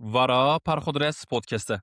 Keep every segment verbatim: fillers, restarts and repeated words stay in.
Vara Parxodres Podcast e.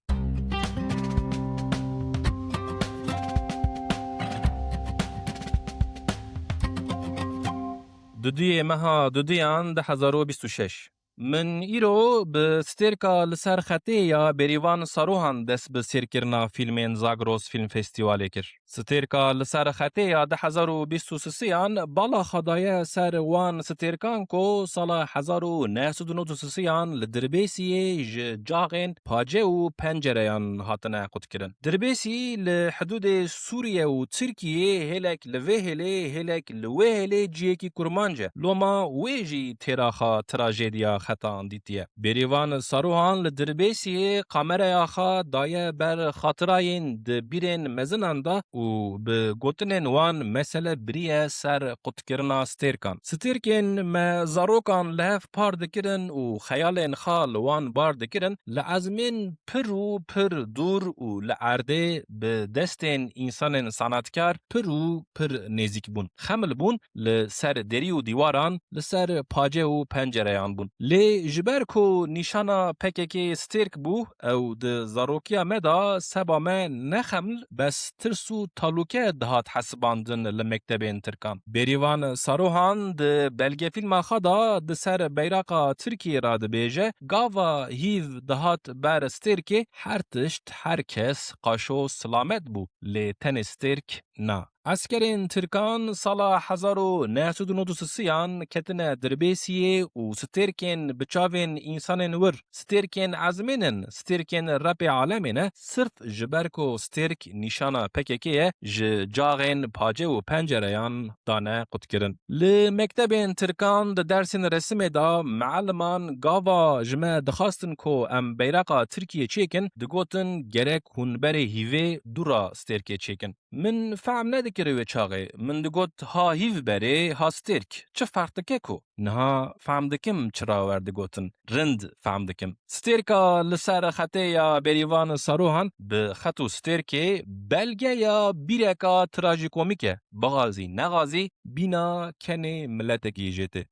Dudiyê meha dudiyan du hezar û bîst û şeş. Min îro bi stêrka Li Ser Xetê ya Bêrîvan Saruhan dest bi sêrkirina fîlmên Zagros Fîlm Festîvalê kir. Stêrka Li Ser Xetê ya du hezar û bîst û sisiyan bala xwe daye ser wan stêrkan ku sala hezar û neh sed û nod û sisiyan li Dirbêsiyê ji caxên pace û pencereyan hatine qutkirin. Dirbêsî li hidûdê Sûriye û Tirkiyê hêlek li vê hêlê, hêlek li wê hêlê cihekî kurmanc e. Loma wê jî têra xwe trajediya xetan dîtiye. Bêrîvan Saruhan li Dirbêsiyê kameraya xwe daye ber xatirayên di bîrên mezinan de û bi gotinên wan mesele biriye ser qutkirina stêrkan. Stêrkên me zarokan li hev par dikirin û xeyalên xwe li wan bar dikirin, li ezmên pir û pir dûr û li erdê bi destên însanên sanatkar pir û pir nêzîk bûn. Xemil bûn, li ser derî û dîwaran, li ser pace û pencereyan bûn. Lê ji ber ku nîşana P K K stêrk bû, ew di zarokiya me de seba me ne xeml, bes tirs û talûke dihat hesibandin li mektebên tirkan. Bêrîvan Saruhan di belgefîlma xwe de di ser beyraqa Tirkiyê re dibêje, gava hîv dihat ber stêrkê, her tişt, her kes qaşo silamet bû, lê tenê stêrk na. Eskerên tirkan sala hezar û neh sed û nod û sisiyan ketine Dirbêsiyê û stêrkên bi çavên însanên wir, stêrkên ezmên in, stêrkên repê alemê ne, sirf ji ber ku stêrk nîşana P K K ye, ji caxên pace û pencereyan dane qutkirin. Li mektebên tirkan di dersên resimê de mealiman gava ji me dixwastin ku em beyraqa Tirkiyê çêkin, digotin gerek hûn berê hîvê dûra stêrkê çêkin. Min fehm nedikir wê çaxê. Min digot, ha hîv berê, ha stêrk. Çi ferq dike ku? Niha fehm dikim çira wer digotin. Rind fehm dikim. Stêrka Li Ser Xetê ya Bêrîvan Saruhan bi xet û stêrkê belgeya bîreka trajîkomîk e. Bixwazî nexwazî bîna kenê miletekî jê tê.